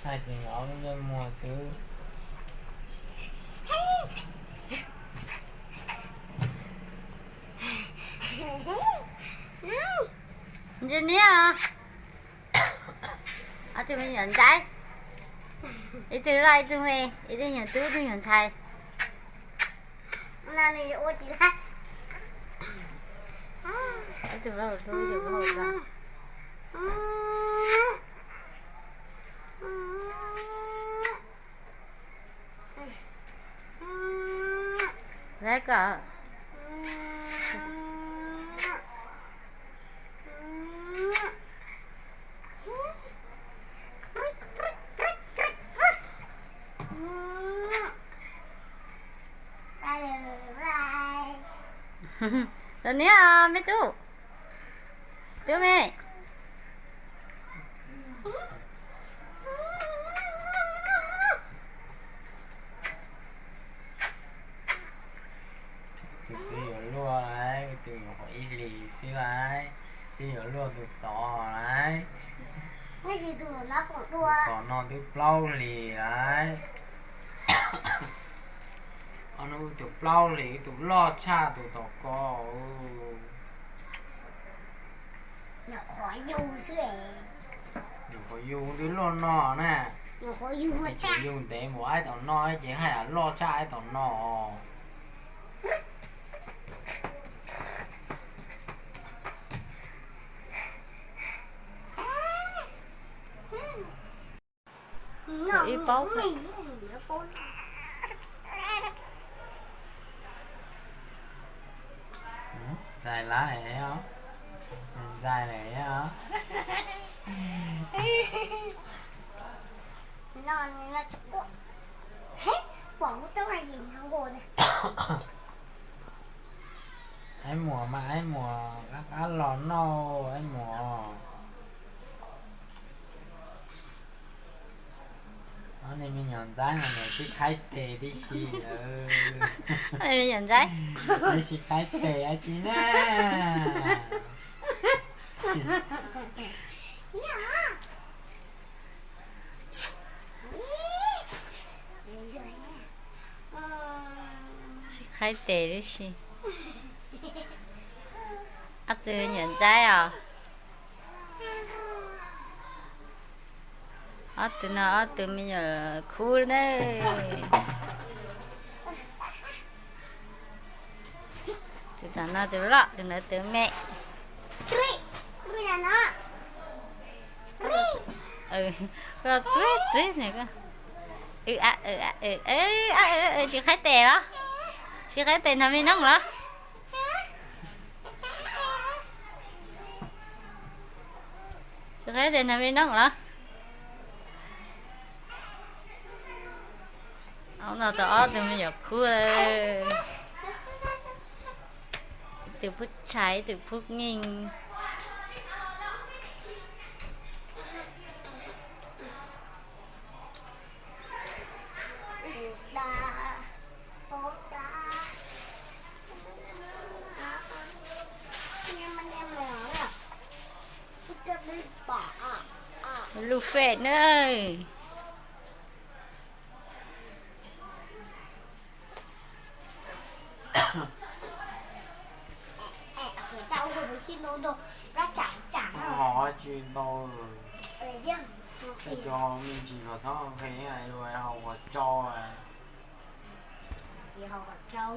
Hais tias nyob lub ntsej muag xwb. Ntsia niam, ob tug me nyuam ntxaib, ib tug loj ib tug me, ib tug nyuam tub ib tug nyuam ntxhais. Ib tug loj ib tug loj. Lawv kom Los niam, me tub, tub me. Tus twg yuav luaj lawm, tus nyuam qhuav ib hlis xwb lawm, twb yuav luaj tus tod lawm. Tus tod no twb plaub hlis lawm. Ob hnub tus plaub hlis, tus loj tshaj tus tom ko. Nyuam qhuav yug twb luaj no na. Nyuam qhuav yug, yug ntev mus aib tom no ces haj yam loj tshaj aib tom no. Ib paub. Ntxais lawm os, ntxais lawm os. Aib muam mas aib muam qab qab los noj aib muam. Ob niag me nyuam ntxaib mas nws twb qhaib tes tib si lawm. Me nyuam ntxaib, twb tsis qhaib tes dab tsi na. Tsis qhaib tes tib si. Ob tug me nyuam ntxaib os. Ob tug no ob tug me nyuam khub na. Tus tom no tus loj, tus ntawd tus me. Koj twb twb ne koj. Tsis qhaib tes los? Tsis qhaib tes nrog me noog los? Tsis qhaib tes nrog me noog los? Ob no tau ob tug me nyuam khub, ib tug phub tshais ib tug phub nkeeg. Lub fem na. Ho tsis tau, tej cov me ntsis los txhob qhia, yuav haus kom tsau.